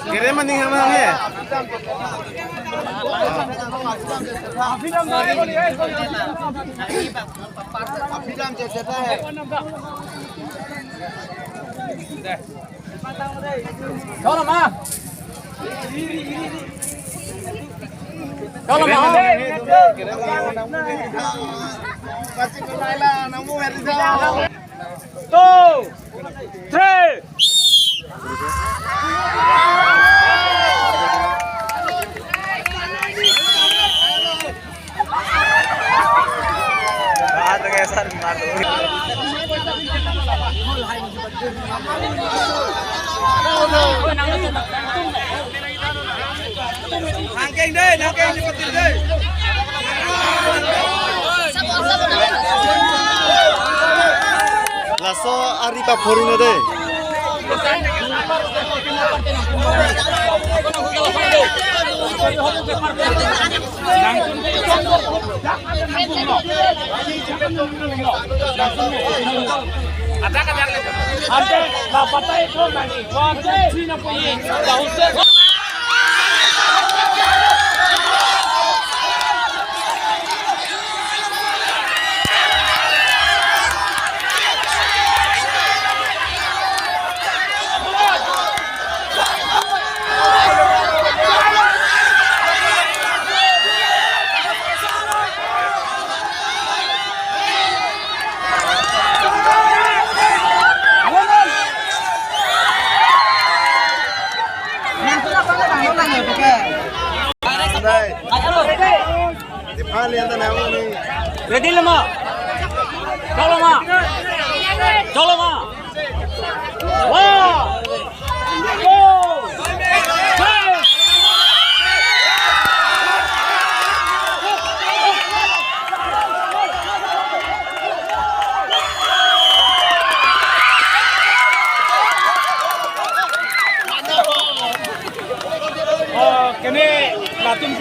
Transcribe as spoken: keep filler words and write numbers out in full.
Kere maning hamang he. Cholo ma. Cholo ma. Two, three. Nangkeng dei, nangkeng si patil dei. Laso ari paphori na dei. Ante, la patai thom lagi. One, two, three na po ye. Bahut se. Ready lo ma? Cholo ma. Cholo ma. One, two, three. Oh, kene latum